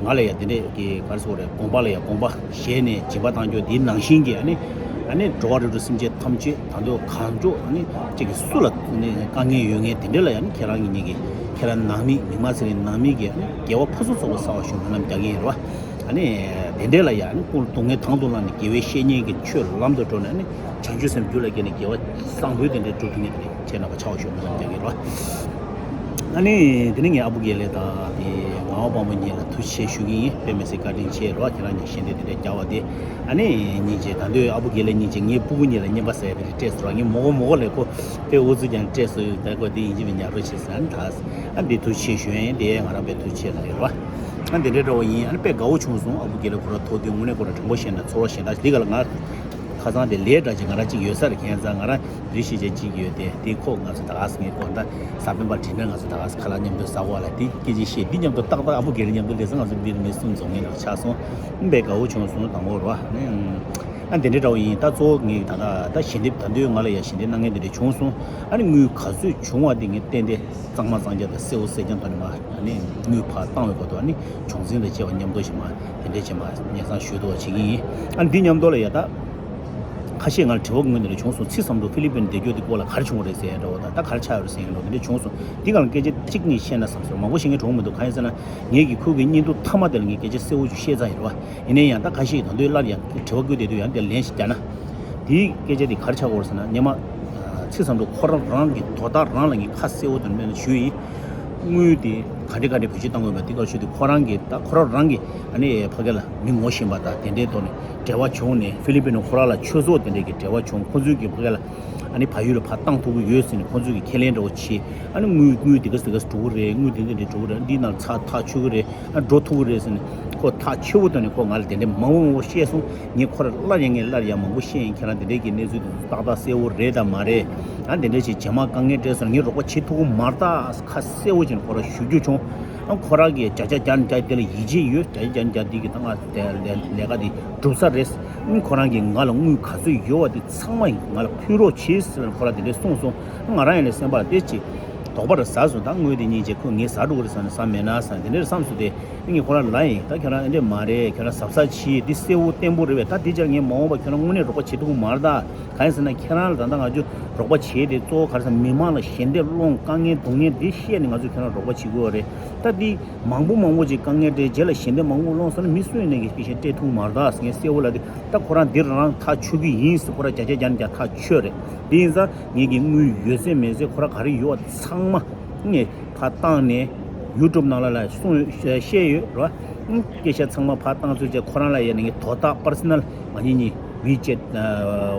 ང་ལ་ཡ་དེ་འདྲས་ཀྱི་ག་རེ་ཟེར་དགོས་རེད། དགོངས་པ་ལ་ཡ་དགོངས་པ་བཞེས་ནས་སྦྱིན་པ་བཏང་རྒྱུ་དེའི་ནང་བཞིན་གྱི་ཨ་ནི། ཨ་ནི་འགྲོ་བ་རིགས་དྲུག་སེམས་ཅན་ཐམས་ཅད་ད་དུང་གང་མགྱོགས་ཨ་ནི་གཅིག་གིས་སུ་ལ་ཨ་ནི་དཀའ་ངལ་ཡོད་མཁན་དེ་འདྲས་ལ་ཡ་ཨ་ནི་ཁྱེད་རང་གཉིས་ཀྱིས་ཁྱེད་རང་ནང་མི་མིག་དམར་ཚེ་རིང་ནང་མི་གིས་ཨ་ནི་དགེ་བ་ཕུན་སུམ་ཚོགས་པ་བསགས་པ་ཞུ་སྨོན་ལམ་རྒྱག་གི་ཡིན་རེད་བ། ཨ་ནི་དེ་འདྲས་ལ་ཡ་ཨ་ནི་ཀུན་སྡུག་བསྔལ་དང་དུ་བླངས་ནས་དགེ་བའི་བཤེས་གཉེན་གྱི་ཆོས་ལམ་དུ་འགྲོ་ནས་ཨ་ནི་བྱང་ཆུབ་སེམས་རྒྱུད་ལ་སྐྱེས་ནས་དགེ་བ་བཟང་པོའི་དེ་འདྲས་སྒྲུབ་ཐུབ་མཁན་དེ་འདྲས་བྱས་གནང་བ་ཆ་བ་ཞུ་སྨོན་ལམ་རྒྱག་གི་ཡིན་རེད་བ། ཨ་ནི་དེ་ནས་ངས་ཨ་བུ་དགེ་ལེགས་དང་དེ་ངག་དབང་དཔལ་མོ་གཉིས་ལ་ཐུགས་རྗེ་ཆེ་ཞུ་གི་ཡིན། དཔེ་མི་སྲིད་བཀའ་དྲིན་ཆེ་རེད་བ། ཁྱེད་རང་གཉིས་ཞལ་འདེབས་དེ་འདྲ་བརྒྱབ་པ་དེ། ཨ་ནི་སྙིང་རྗེ། ད་དུང་ཨ་བུ་དགེ་ལེགས་སྙིང་རྗེ། ངའི་སྤུ་གུ་གཉིས་ལ་རྔན་པ་ཟ་ཡ་དེ་འདྲ་སྤྲད་སོང་ར། ངས་མོ་གོ་མོ་གོ་ལས་ཁོ་དཔེ་ཨུ་ཚུགས་ཀྱང་སྤྲད་སོང་། ད་ཁོ་དེ་ཡིན་གཅིག་མིན་གཉིས་ཉར་རོགས་བྱེད་ཟེར། ཨ་ནི་ད་ཨ་འདི་ཐུགས་རྗེ་ཆེ་ཞུ་ཡ་ཡིན། དེ་ང་རང་དཔེ་ཐུགས་རྗེ་ཆེ་ལབ་ཡོད་རེད་བ། ཨ་འདི་འདྲའི་འདྲ་བོ་ཡིན། ཨ་ནི་དཔེ་དགའ་བོ་བྱུང་སོང་། ཨ་བུ་དགེ་ལེགས་ཁོ་རང་ཐུག་དུས་དངོས་གནས་ཁོ་རང་དྲང་པོ་བཤད་ན་ཚོར་བ་གཞན་དག་འདི་ག་ལ་ང་ཁ་སང་དེ་ལས་འདྲ་ཅིག་ང་རང་གཅིག་ཡོད་ས་རེད། ཁྱད་མཚར་ང་རང་རེ་ཞིག་བྱས་གཅིག་ཡོད་དེ། དེ་ཁོ་ང་ཚོ་ད་ག་སེ་ངས་ཁོ་ད་གཟའ་སྤེན་པ་དྲན་ན་ང་ཚོ་ད་ག་སེ་ཁ་ལག་མཉམ་དུ་ཟ་གོ་བ་ལ་དེ་སྐད་ཆ་བཤད། འདི་མཉམ་དུ་ཏག་ཏག་ཨ་བུ་དགེ་ལེགས་མཉམ་དུ་སླེབས་ས། ང་ཚོ་འདིར་མི་གསུམ་འཛོམས་མཁན་ལ་ཆགས་སོང་། དཔེ་དགའ་བོ་བྱུང་སོང་། དང་པོ་རེད་བ། ཨ་འདི་འདྲའི་འདྲ་བོ་ཡིན། ད་གཙོ་བོ་ངས་ད་ད་ད་ཞལ་འདེབས་ད་དུང་ང་ལ་ཡ་ཞལ་འདེབས་གནང་མཁན་དེ་འདྲ་བྱུང་སོང་། ཨ་ནི་དངུལ་ག་ཚོད་བྱུང་བ་དེ་ངས་ཏན་ཏན་གཙང་མ་གཙང་རྐྱང་དང་གསལ་པོ་གསལ་རྐྱང་ཐོག་ནས་མར་ཨ་ནི་དངུལ་ཕར་བཏང་བའི་སྐོར་དུ་ཨ་ནི་བྱུང་འཛིན་དང་བཅས་པ་མཉམ་དུ་ཞིག་མར་དེ་འདྲས་བྱས་མར་སྙན་སེང་ཞུ་ཐུབ་པ་བྱེད་ཀྱི་ཡིན། ཨ་ནི་འདི་མཉམ་དུ་ལ་ཡ་ད་ཁ་ཤས་ང་ལ་དྲི་བ་སྔོན་ནས་བྱུང་སོང་། ཚེ་བསམ་གྲུབ་ཧྥི་ལི་པིན་བསྡད་རྒྱུ་དེ་སྐོར་ལ་ག་རེ་བྱུང་བ་རེད་ཟེར་ཡ་འདྲ་བོ་དང་། ད་ག་རེ་ཆགས་ཡོད་རེད་ཟེར་ཡ་འདྲ་བོ་དེ་འདྲས་བྱུང་སོང་། འདི་སྒང་ལ་སྐད་ཆ་གཅིག་གཉིས་བཤད་ན་བསམ་སོང་། མང་པོ་བཤད་མཁན་གྲོངས་མི་འདུག་གང་ཡིན་ཟེར་ན་ངེད་ཀྱིས་ཁོ་གི་བརྙན་ཐུང་མཐའ་མ་དེ་ལ་ངས་སྐད་ཆ་གསལ་པོ་ཅིག་བཤད་ཚར་ཡོད་རེད་བ། ཡིན་ན་ཡང་ད་ཁ་ཤས་ཀྱིས་ད་དུང་སླར་ཡང་དྲི་བ་བཀོད་བསྡད་དུས་ཡང་དེ་ལན་ཞིག་རྒྱག་ན། དེའི་སྐད་ཆ་དེ་ག་རེ་ཆགས་ཀྱི་ཡོད་རེད་ཟེར་ན། སྔོན་མ་ཚེ་བསམ་གྲུབ་ཁོ་རང་རང་གི་དོ་བདག་རང་ལ་ངས་ཁ་གསལ་པོ་དང་ལྡན་ཞུས་ཡིན། དངུལ་དེ་ག་འདྲ་ག་འདྲ་བེད་སྤྱོད་བཏང་དགོས་པ་དེ་ག་ཞུ་དུས་ཁོ་རང་གིས་ད་ཁོ་རང་རང་གིས་ཨ་ནི་ཕ་གི་ལ་མི་ངོ་ཤེས་པ་དང་དེ་འདྲའི་ཐོག་ནས་འབྲེལ་བ་བྱུང་ནས། ཧྥི་ལི་པིན་ནི་ཁོ་རང་ལ་ཆོས་ཚོགས་དེ་འདྲས་ཀྱི་འབྲེལ་བ་བྱུང་། ཁོ་ཚོས་ཀྱིས་ཕ་གི་ལ་ཨ་ནི་བལ་ཡུལ་ལ་ཕར་བཏང་ཐུབ་ཀྱི་ཡོད་ཟེར་ནས་ཁོ་ཚོས་ཀྱིས་ཁས་ལེན་འདྲ་བོ་བྱས། ཨ་ནི་དངུལ་དངུལ་དེ་ག་ཟེ་ག་ཟེ་འགྲོ་གི་རེད། དངུལ་དེ་འདྲ་འདྲ་འགྲོ་གི་རེད། འདིའི་ནང་ཚ་ཐག་ཆོད་ཀྱི་རེད། ཨ་འགྲོ་ཐུབ་ཀྱི་རེད་ཟེར་ནས་ཁོ་ཐག་ཆོད་པོ་བཏོན་ནས་ཁོ་ང་ལ་དེ་འདྲས་མང་པོ་མང་པོ་བཤད་སོང་། ངས་ཁོ་ལ་སླར་ཡང་ངས་སླར་ཡང་མང་པོ་བཤད་ཡིན། ཁྱེད་རང་དེ་འདྲས་ཀྱི་གནས་ཚུལ་དེ་ཚོ་ཏག་ཏག་གསལ་པོ་རེད་དམ་མ་རེད། ཨ་དེ་འདྲས་ཅིག་རྗེས་མ་དཀའ་ངལ་འཕྲད་སོང་ན་ངས་རོགས་པ་བྱེད་ཐུབ་ཀྱི་མ་རེད་ད། ཁ་གསལ་པོ་བྱས་ནས་ཁོ་རང་ཞུ་རྒྱུ་བྱུང་། ཨ་ཁོ་རང་གིས་བརྒྱ་ཆ་བརྒྱ་ནས་བརྒྱ་དེ་ལ་ཡིད་ཆེས་ཡོད། བརྒྱ་ཆ་བརྒྱ་ནས་བརྒྱ་འདི་གི་ད་ང་དེ་ལས་ལས་ཀ་དེ་གྲུབ་ས་རེད། ཨ་ཁོ་རང་གིས་ང་ལ་དངུལ་ག་ཚོད་ཡོད་པ་དེ་ཚང་མ་ང་ལ་ཕུལ་རོགས་བྱེད་ཟེར་ནས་ཁོ་རང་དེ་འདྲས་གསུངས་སོང་། ང་རང་ཡང་ནས་སེམས་པ་ལ་དེ་ཅིག་དོགས་པ་རེ་ཟ་སོང་། ད་དངུལ་དེ་སྙིང་རྗེ་ཁོ་ངས་ཟ་འགྲོ་གི་རེད་བསམ་ནས་ཟ་མེད་ན་བསམ་དེ་འདྲས་བསམ་སོང་སྟེ། ངས་ཁོ་རང་ལ་ཡིན། ད་ཁྱོད་རང་ཨེ་འདྲས་མ་རེད། ཁྱོད་རང་གཟབ་གཟབ་བྱེད། འདི་གསལ་པོ་བརྟན་པོ་རེད་པས། ད་འདི་ཅར་ངས་མ་འོངས་པ་ཁྱོད་རང་དངོས་གནས་རོགས་པ་བྱེད་ཐུབ་ཀྱི་མ་རེད་ད། གང་ཡིན་ཟེར་ན་ཁྱེད་རང་ལ་ད་ལྟ་ང་ཚོས་རོགས་པ་བྱེད་དེ་གཙོ་བོ་ག་རེ་ཟེར་ན་མི་མང་ལ་ཞལ་འདེབས་སློང་། དཀའ་ངལ་སྡུག་བསྔལ་འདི་བཤད་ནས་ང་ཚོས་ཁྱོད་རང་རོགས་པ་བྱེད་དགོས་པ་རེད། ད་འདི་མང་པོ་མང་པོ་ཅིག་དཀའ་ངལ་འཕྲད་རྗེས་ལ་ཞལ་འདེབས་མང་པོ་སློང་སོང་ན་མི་སུ་ཡིན་ནའི་གི་སྤྱི་བཤད་སྤྲད་ཐུབ་ཀྱི་མ་རེད་ད་ཟེར་ངས་གསལ་པོ་ལབ་དུས། ད་ཁོ་རང་འདི་རང་ཐག་ཆོད་ཀྱི་ཡིན་ཟེར། ཁོ་རང་བརྒྱ་ཆ་བརྒྱ་ནས་བརྒྱ་ཐག་ཆོད་རེད། དེ་ཡིན་ཙང་ངེད་ཀྱི་དངུལ་ཡོད་ཚད་མེད་ཚད་ཁོ་རང་ག་རེ་ཡོད་པ་ཚང་མ་ངས་ཕར་བཏང་ནས་ཡུ་ཊུབ་ནང་ལ་ལ་གསུངས་ཡོད། བཤད་ཡོད་རེད་བ། སྐད་ཆ་ཚང་མ་ཕར་བཏང་ཚུལ་བཅས་ཁོ་རང་ལ་ཡ་ནས་ངས་དོ་བདག་པར་སོ་ནལ་ང་གཉིས་གཉིས་ཝི་ཅེཊ་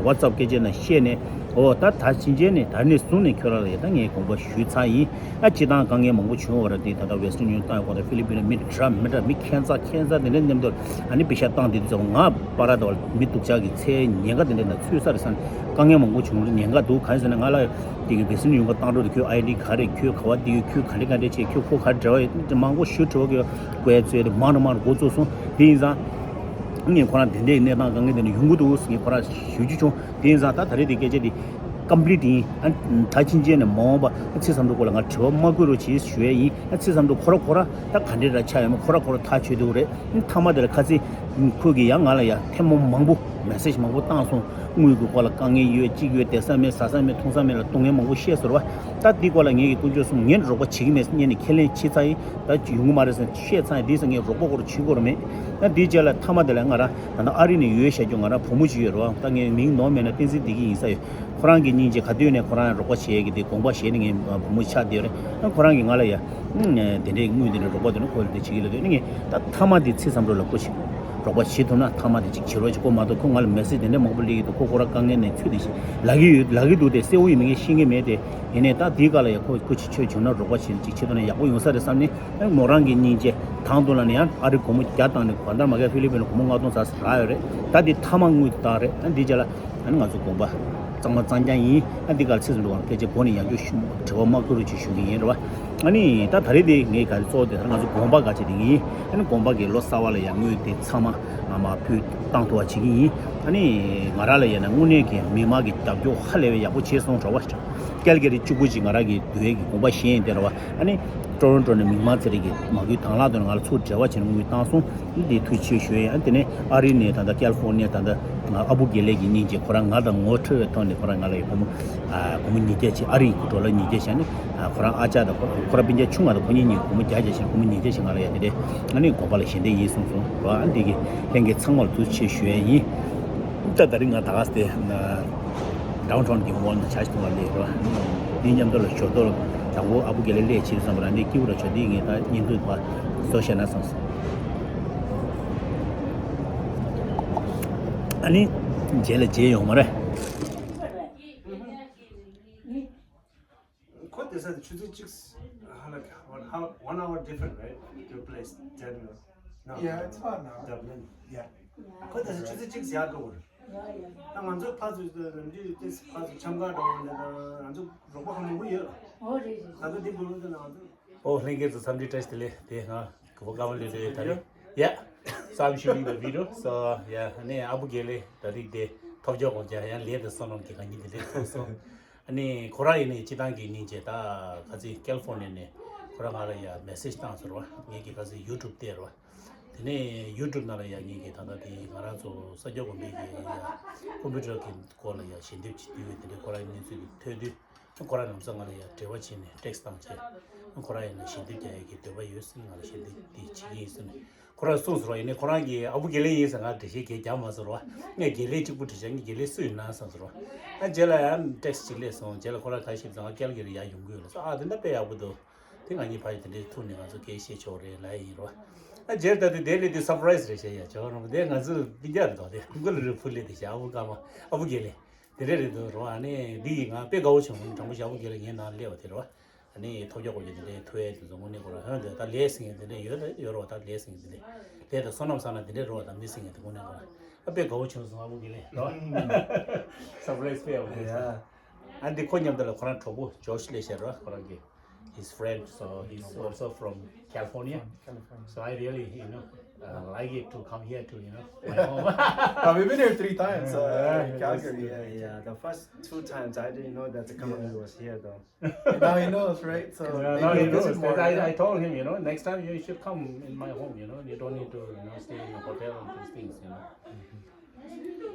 ཝ་ཊི་སེབ་སྐད་ཆ་ནང་བཤད་ནས། འོ་ད་ད་ཕྱིན་ཆད་ནས་ད་ནས་བཟུང་ནས་ཁྱོད་རང་ལ་ཡ་ད་ངས་དགོངས་པ་ཞུས་ཚར་ཡིན། ཨ་སྤྱི་བཏང་དཀའ་ངལ་མང་པོ་བྱུང་བ་རེད་དེ། ད་ལྟ་ཝེ་སི་ཊརན་ཡུ་ནི་ཡན་བཏང་ཡོད་གོང་དུ་ཧྥི་ལི་པིན་ལ་མི་འདྲ་མི་འདྲ་མི་ཁྱད་མཚར་ཁྱད་མཚར་དེ་འདྲ་མཉམ་དུ་ཨ་ནི་པེ་ཤ་བཏང་དེ་ཚོ་ང་པ་ར་དོ་མི་སྡུག་ཅག་གི་ཚེ་ཉེན་ཁ་དེ་འདྲ་ན་ཚུད་ས་རེད་བསམ། དཀའ་ངལ་མང་པོ་བྱུང་རེད། ཉེན་ཁ་འདུག་གང་ཡིན་ཟེར་ན་ང་ལ་དེ་གི་བེ་སི་ནི་ཡོང་ག་བཏང་འགྲོ་དེ་ཁྱོད་ཨའི་ཌི་ག་རེད། ཁྱོད་ག་བ་དེ་གི་ཁྱོད་ག་འདྲ་ག་འདྲ་བྱས། ཁྱོད་ཁོ་ག་འདྲ་བ་ཡོད་མང་པོ་ཞུ་དྲི་བ་གི་བཀོད་ཚོད་དེ་མང་རུ་མང་རུ་འགོ་བཙུགས་སོང་། དེ་ཡིན་ཙང་ངས་ཁོ་རང་དེ་འདྲའི་གནས་སྟངས་དཀའ་ངལ་དེ་འདྲ་ཡོང་གི་འདུག་ཟེར་ངས་ཁོ་རང་ཞུ་རྒྱུ་བྱུང་། དེ་ཡིན་ཙང་ད་ད་རེས་དེ་སྐད་ཆ་དེ་ཀམ་པི་ལིཊ་ཡིན། ཨ་ད་ཕྱིན་ཆད་ནས་མ་འོངས་པ་ཨ་ཚེ་བསམ་གྲུབ་སྐོར་ལ་ང་དྲི་བ་མ་བཀོད་རོགས་བྱེད་ཞུ་ཡས་ཡིན། ཨ་ཚེ་བསམ་གྲུབ་ཁོ་ར་ཁོ་ར་ད་ག་འདྲས་ར་ཆགས་ཡོད་མེད་ཁོ་ར་ཁོ་ར་ཐག་ཆོད་འདུག་རེད། མཐའ་མ་དེ་ལ་ཁ་སང་ཁོས་ཀྱིས་ཡང་ང་ལ་ཡ་ཐེངས་མ་མང་པོ་མེ་སེ་ཇི་མང་པོ་བཏང་སོང་། དངུལ་གྱི་སྐོར་ལ་དཀའ་ངལ་ཡོད། གཅིག་ཡོད། བསྡད་ས་མེད། ཟ་ས་མེད། འཐུང་ས་མེད་ལ་སྡུག་བསྔལ་མང་པོ་བཤད་ཟེར་བ། ད་འདི་སྐོར་ལ་ངེད་ཀྱིས་དཀོན་མཆོག་གསུམ་ངས་རོགས་པ་བྱེད་ཀྱི་མེད་ཟེར་སྔོན་ནས་ཁས་ལེན་བྱས་ཚར་ཡིན། ད་ཡོང་གི་མ་རེད་ཟེར་བཤད་ཚར་ཡིན། དེ་ས་ངས་རོགས་པ་སྐོར་བྱེད་དགོས་རེད་མེད། ད་འདི་རྗེས་ལ་མཐའ་མ་དེ་ལ་ང་རང་ད་ལྟ་ཨ་རི་ནས་ཡོད་བཤད་རྒྱུ་ང་རང་བུ་མོ་ཅིག་ཡོད་རེད་བ། ད་ངས་མིང་ནོར་མེད་ན་བསྟན་འཛིན་བདེ་སྐྱིད་ཡིན་ས་ཡོད། ཁོ་རང་གི་སྙིང་རྗེ་ག་དུས་ནས་ཁོ་རང་རོགས་པ་བྱེད་ཀྱི་དེ་དགོངས་པ་བཞེས་ནས་ངས་བུ་མོ་ཆགས་བསྡད་རེད། ཁོ་རང་གིས་ང་ལ་ཡ། དེ་འདྲའི་དངུལ་དེ་འདྲ་རོགས་པ་དེ་འདྲ་ཁོ་ལ་དེ་བྱེད་ཀྱི་ལ་དུས་ནི་ངས་ད་མཐའ་མ་དེ་ཚེ་བསམ་གྲུབ་ལ་སྐུ་ཞིག་རོགས་པ་བྱེད་ཐུབ་ན་མཐའ་མ་དེ་ཅིག་བྱེད་རོགས་བྱེད། ཁོ་མ་གཏོགས་ཁོ་ང་ལ་མེ་སེ་ཇི་དེ་འདྲ་མང་པོ་སླེབས་ཀྱི་འདུག་ཁོ་ཁོ་རང་དཀའ་ངལ་ནས་ཚུད་དེ་ཞིག་ལབ་ཀྱི་ཡོད། ལབ་ཀྱི་འདུག་དེ་གསལ་པོ་ཡིན་མིན་ངས་ཤེས་ཀྱི་མེད་དེ། ཡིན་ནའི་ད་དེའི་སྐབས་ལ་ཡ་ཁོ་སྐུ་ཞིག་ཆོས་བྱུང་ན་རོགས་པ་བྱེད་ཅིག་བྱེད་ཐུབ་ན་ཡག་པོ་ཡོང་ས་རེད་བསམ་ནས། མོ་རང་གི་སྙིང་རྗེ་དང་དུ་ལ་ནི་ཡང་ཨ་རི་སྒོར་མོ་བརྒྱ་བཏང་ནས་གང་ལྟར་མ་གལ་ཧྥི་ལི་པིན་ལ་སྒོར་མོ་ལྔ་སྟོང་ཙམ་ཙམ་རག་ཡོད་རེད། ད་དེ་མཐའ་མ་དངུལ་དེ་བཏང་རེད། ཨ་འདི་རྗེས་ལ། ཨ་ནི་ང་ཚོ་དགོངས་པ་གཙང་མ་གཙང་རྐྱང་ཡིན། ཨ་འདི་གར་ཚིག་ཙམ་འདུག་གམ། སྐད་ཆ་མགོ་ནས་ཡང་བསྐྱར་ཞུ། དྲི་བ་མ་བཀོད་རོགས་ཅིག་ཞུ་གི་ཡིན་རེད་བ། ཨ་ནི་ད་ད་རེས་དེ་ངས་ག་རེ་གཙོ་བོ་དེ་ད་ང་ཚོ་དགོངས་པ་ག་ཅིག་དེ་ཡིན། ཨ་ནི་དགོངས་པ་གི་ལོ་གསར་བ་ལ་ཡང་དངུལ་དེ་ཚང་མ་ང་མར་ཕུལ་བཏང་ཐུབ་པ་བྱེད་ཀྱི་ཡིན། ཨ་ནི་ང་རང་ལ་ཡིན་ན་དངོས་གནས་ཀྱི་མི་མང་གི་རྒྱབ་སྐྱོར་ཧ་ལས་པའི་ཡག་པོ་བྱས་སོང་ར་བ། ཀལ་ག་རི་གཅིག་པུ་ཅིག་ང་རང་གི་འདུལ་བའི་གི་དགོངས་པ་བཞེས་ཡིན་དེ་ར་བ། ཨ་ནི་ཊོ་རོན་ཊོ་ནས་མི་མང་ཚེ་རིང་གི་མ་བསྐུལ་དང་བླངས་དོན་ང་ལ་ཚུར་འབྲེལ་བ་བྱས་ནས་དངུལ་བཏང་སོང་། འདི་ཐུགས་རྗེ་ཆེ་ཞུ་ཡ་ཡིན། ཨ་དེ་ནས་ཨ་རི་ནས་ད་ལྟ་ཀལ་ཧྥོར་ནི་ཡ་ད་ལྟ་ང་ཨ་བུ་དགེ་ལེགས་ཀྱི་སྙིང་རྗེ་ཁོ་རང་ང་དང་ངོ་འཕྲོད་པའི་ཐོག་ནས་ཁོ་རང་ང་ལ་ཡ་སྒོར་མོ་ཨ་སྒོར་མོ་ཉིས་བརྒྱ་ཅིག་ཨ་རི་གི་ཌོ་ལར་ཉིས་བརྒྱ་བྱས་ནས་ཁོ་རང་ཨ་ཅག་དང་ཁོ་ཁོ་རང་སྤུན་ཀྱག་ཆུང་བ་དང་ཁོ་གཉིས་གཉིས་སྒོར་མོ་བརྒྱ་བརྒྱ་བྱས་ནས་སྒོར་མོ་ཉིས་བརྒྱ་ཞིག་ང་ལ་ཡ་དེ་འདྲས་ཨ་ནི་དགོན་པ་ལ་ཞལ་འདེབས་ཡིན་གསུངས་སོང་ར། ཨ་འདི་གི་ལྷན་རྒྱས་ཚང་མ་ལ་ཐུགས་རྗེ་ཆེ་ཞུ་ཡ་ཡིན། ད་ད་རིང་ང་ད་ག་སེ་ཌའུན་ཊའུན་གི་མོལ་ནང་ཇར་ཇི་ཊའུན་ལ་སླེབས་ར། འདི་མཉམ་དུ་ལ་ཞོ་ཏོ་ལ་དང་པོ་ཨ་བུ་དགེ་ལེགས་སླེབས་ཕྱིན་བསམ་པ་ར། འདི་སྐྱིད་པོ་ར་ཆོག་འདི་ངས་ད་བརྙན་ཐུང་བ་བཟོ་བཤད་ན་བསམ་སོང་། ཨ་ནི་རྗེས་ལ་མཇལ་ཡོང་མ་རེད། ཁོ་དེ་ས་ཆུ་ཚོད་གཅིག་ཧ་ལ་one hour different, right? Your place, Denver. No. Yeah, it's far now. Dublin. Yeah. ཁོ་དེ་ས་ཆུ་ཚོད་གཅིག་ཡར་འགྲོ་དགོས་རེད། ད་ང་ཚོ་ཕར་ཚུར་ལམ་འདི་ཏིས་ཕར་ཚུར་འཆམ་ག་འགྲོ་བ་འདི་དང་ང་ཚོ་རོགས་པ་གང་མང་པོ་ཡོད། ཨོ་རེད་རེད། ད་ལྟ་འདི་འགྲོ་ལུགས་དེ་ང་ཚོ། ཨོ་ལྷན་རྒྱས་ཚོ་འཚམས་འདྲི་བཀྲ་ཤིས་བདེ་ལེགས། དེ་ང་གུ་བ་ཀ་བ་ལེ་རེད་ད་རེད། Yeah. So I'm shooting the video. So yeah, ནས་ཨ་བུ་དགེ་ལེགས་ད་རིག་དེ་ཐོབ་ཆོག་གོང་ཀྱང་ཡང་ལས་དང་བསོད་ནམས་ཀྱི་གང་ཉིད་དེ་ལས་ཐོབ་སོང་། ཨ་ནི་ཁོ་རང་ཡིན་ནའི་སྤྱི་བཏང་གི་སྙིང་རྗེ། ད་ཁ་ཚིག་ཀལ་ཧྥོར་ནི་ཡ་ནས་ཁོ་རང་ང་ལ་ཡ་མེ་སེ་ཇི་བཏང་ཟེར་བ། ངེད་ཀྱི་ཁ་ཚིག་ཡུ་ཊུབ་བལྟས་ར་བ། དེ་ནས་ཡུ་ཊུབ་ནང་ལ་ཡ་ངེད་ཀྱི་ད་ལྟ་དེ་ང་རང་ཚོ་ས་སྐྱ་དགོན་པའི་གི་ཡ་ཀོམ་པུ་ཊར་གི་སྐོར་ལ་ཡ་ཞལ་འདེབས་ཅིག་བསྡུས་ཡོད། དེ་འདྲའི་ཁོ་རང་གི་གནས་ཚུལ་དེ་ཐོས་དུས་ཁོ་རང་ལམ་སང་ང་ལ་ཡ་འབྲེལ་བ་བྱས་ནས་ཊེག་སི་བཏང་བྱས། ཁོ་རང་ཡིན་ན་ཞལ་འདེབས་རྒྱག་ཡ་གི་འདོད་པ་ཡོད་ཟེར་ནས་ང་ལ་ཞལ་འདེབས་དེ་བྱེད་ཀྱི་ཡིན་ཟེར་ནས། ཁོ་རང་གསུངས་ཟེར་བ། ཡིན་ནའི་ཁོ་རང་གིས་ཨ་བུ་དགེ་ལེགས་ཡིན་ཟེར་ང་འགྲེལ་བཤད་གང་རྒྱག་མ་ཟེར་བ། ངས་དགེ་ལེགས་གཅིག་པུ་བྲིས་བྱས། ངས་དགེ་ལེགས་སུ་ཡིན་ན་བསམ་ཟེར་བ། ཨ་རྗེས་ལ་ཡང་ཊེག་སི་གཅིག་སླེབས་སོང་། རྗེས་ལ་ཁོ་རང་ག་ཞིག་ཟེར་ང་ཀལ་ག་རི་ཡར་ཡོང་གི་ཡོད་ལ་ཟེར། ཨ་དེ་འདྲ་དཔེ་ཡག་པོ་འདུག་དེ་ང་གཉིས་ཕ་ཡི་དེ་འདྲའི་ཐུག་ནས་ང་ཚོ་སྐད་བཤད་ཆོག་རེད་ལབ་ཡིན་རོ། ཨ་རྗེས་ལ་ད་དེ་དེ་ལས་དེ་སར་པ་རའི་སི་རེད་བཤད་ཡ་ཆོག་རོ། དེ་ང་ཚོ་སྤུན་ཀྱག་རེད་དོ། དེ་གུ་གུ་ལ་རེ་ཕུ་ལེ་དེ་བཤད། ཨ་བུ་ཀ་མ་ཨ་བུ་དགེ་ལེགས་དེ་འདྲ་རེད་འདུག་རོ། ཨ་ནི་འདི་ཡིས་ང་དཔེ་དགའ་བོ་བྱུང་། དྲང་པོ་བཤད་ཨ་བུ་དགེ་ལེགས་ངའི་ནང་སླེབས་པ་དེ་རོ། ཨ་ནི་ཐོབ་རྒྱག་དགོས་རྒྱུ་དེ་འདྲའི་ཐུག་ཡས་དེ་ཚོ་དངོས་གནས་ཁོ་རང་ཧོན་དེ་ད་ལས་ཟིན་ཡས་དེ་འདྲ་ཡོད་ད་ཡོད་རོགས། ད་ལས་ཟིན་ཡས་དེ་འདྲ་ལས་ད་བསོད་ནམས་བསགས་ན་དེ་འདྲའི་རོགས་ད་མི་ཟིན་ཡས་དེ་དངོས་གནས་ཁོ་རང་ཨ་དཔེ་དགའ་བོ་བྱུང་སོང་། ཨ་བུ་དགེ་ལེགས་རོ། སར་པ་རའི་སི་དཔེ་ཡག་པོ་བྱུང་སོང་། ཨ་འདི་ཁོ་མཉམ་དུ་ལ་ཁོ་རང་གྲོགས་པོ་ཇོ་ཤི་ལེ་ཤར་རོ། ཁོ་རང་གི his friend, so he's also from California. So I really, you know, uh, like it to come here to, you know, my home. Uh, we've been here three times, uh, in Calgary. Yeah, yeah. The first two times I didn't know that the company was here, though. Now he knows, right? So yeah, now he knows. I, I told him, you know, next time you should come in my home, you know, you don't need to, you know, stay in a hotel and these things, you know.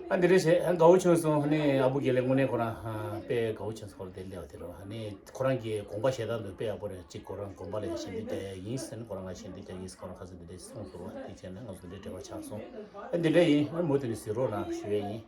ཨ་འདི་རེད་བྱས། ཨ་དགའ་བོ་བྱུང་སོང་། ཨ་ནི་ཨ་བུ་དགེ་ལེགས་དངོས་གནས་ཁོ་རང་ཨ་དཔེ་དགའ་བོ་བྱུང་སོང་། ཁོ་རང་དེ་སླེབས་པ་དེ་རོ། ཨ་ནི་ཁོ་རང་གི་དགོངས་པ་བཞེས་སྟངས་འདི་དཔེ་ཡག་པོ་རེད། གཅིག་ཁོ་རང་དགོན་པ་ལ་ཡང་ཞལ་འདེབས་རྒྱག་ཡ་ཡིན་ཟེར་ནས་ཁོ་རང་ང་ཞལ་འདེབས་རྒྱག་ཡིན་ཟེར་ཁོ་རང་ཁ་སང་དེ་འདྲས་གསུངས་སོང་རོ། དེ་བྱས་ནས་ང་ཚོ་འདི་འདྲས་འབྲེལ་བ་ཆགས་སོང་། ཨ་འདི་འདྲས་ཡིན། ཨ་མུ་མཐུད་ནས་གཟིགས་རོགས་གནང་ཞུ་ཡ་ཡིན།